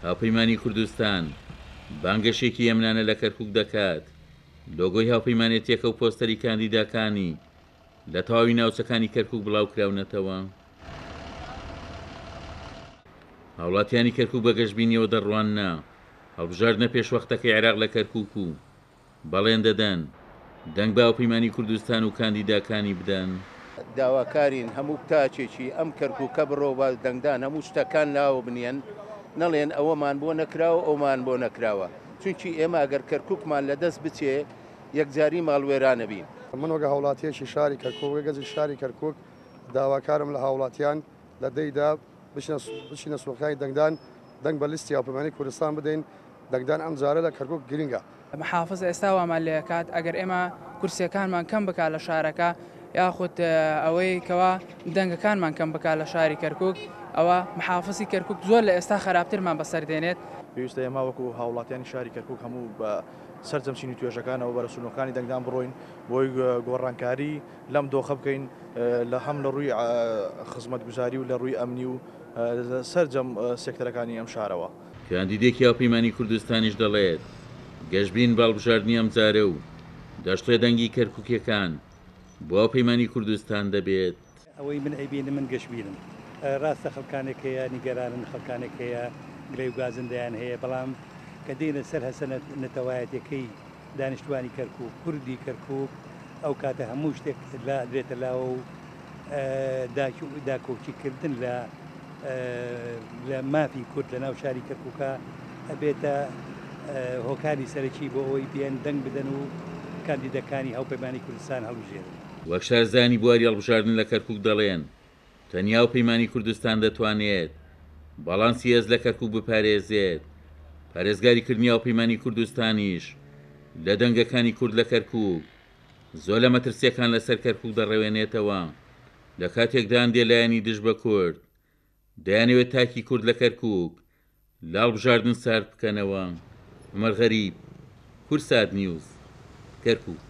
هاوپەیمانی کوردستان بانگەشێکی هێمنانە لە کەرکوک دەکات، لۆگۆی هاوپەیمانێتیەکە و پۆستەری کاندیداکانی لە تەواوی ناوچەکانی کەرکوک بڵاوکراونەتەوە. هاوڵاتیانی کەرکوک بە گەشبینیەوە دەڕواننە هەڵبژاردنە پێشوەختەکەی عێراق لە کەرکوک و بەڵێن دەدەن دەنگ بە هاوپەیمانی کوردستان و کاندیداکانی بدەن. داواکارین هەموو تاکێکی ئەم کەرکوکە بڕۆ بە دەنگدان هەموو شتەکان لاوە بنێن نەڵێن ئەوەمان بۆ نەکراوە ئەومان بۆ نەکراوە چونکی ئێمە ئەگەر کەرکوکمان لەدەست بچێ یەکجاری ماڵوێرانەبین. من وەک هاوڵاتیەکی شاری کەرکوک وەک گەنجی شاری کەرکوک داواکارم لە هاوڵاتیان لە دەیدا بچینە سندوقەکانی دەنگدان دەنگ بە لیستی هاوپەیمانی کوردستان بدەین، دەنگدان ئەمجارە لە کەرکوک گرنگە. محافز ئێستا وامان لێکات ئەگەر ئێمە کورسیەکانمان کەم بکات لە شارەکە یاخود ئەوەی کەوا دەنگەکانمان کەم بکات لە شاری کەرکک ئەوە محافزی کەرکک زۆر لە ئێستا خراپترمان بەسەر دێنێت. پێویستە ئێمە وەکو هاوڵاتیانی شاری کەرکک هەموو بە سەرجەم چین و توێژەکانەوە بەرە سنوورەکانی دەنگدان بڕۆین بۆی گۆڕانکاری لەم دۆخە بکەین لە هەم لە ڕووی خزمەتگوزاری و لە ڕووی ئەمنی و سەرجەم سێکتەرەکانی ئەم شارەوە. کاندیدێکی هاوپەیمانی کوردستانیش دەڵێت، گەشبینن بە هەڵبژاردنی ئەمجارە و دەشڵێ دەنگی کەرکوکیەکان بۆ هاوپەیمانی کوردستان دەبێت. ئەوەی من ئەیبینم من گەشبینم. ڕاستە خەڵکانێک هەیە نیگەرانن، خەڵکانێک هەیە گلەی و گازندەیان هەیە، بەڵام کە دێینە سەر هەستە نەتەوایەتیەکەی دانیشتوانی کەرکوک، کوردی کەرکوک، ئەو کاتە هەموو شتێک لا ئەدرێتە لاوە و داکۆکی کردن لە لە مافی کورد لە ناو شاری کەرکوکا ئەبێتە هۆکاری سەرەکی بۆ ئەوەی بێن دەنگ بدەن و کاندیدەکانی هاوپەیمانی کوردستان هەڵبژێرن. وەک شارەزایانی بواری هەڵبژاردن لە کەرکوک دەڵێن، تەنیا هاوپەیمانی کوردستان دەتوانێت باڵانسی هێز لە کەرکوک بپارێزێت، پارێزگاری کردنی هاوپەیمانی کوردستانیش لە دەنگەکانی کورد لە کەرکوک زۆر لە مەترسییەکان لەسەر کەرکوک دەڕەوێنێتەوە، لە کاتێکدا هەندێ لایەنی دژ بە کورد دەیانەوێت تاکی کورد لە کەرکوک لە هەڵبژاردن سارد بکەنەوە. عومەر غەریب، کوردسات نیوز، کەرکوک.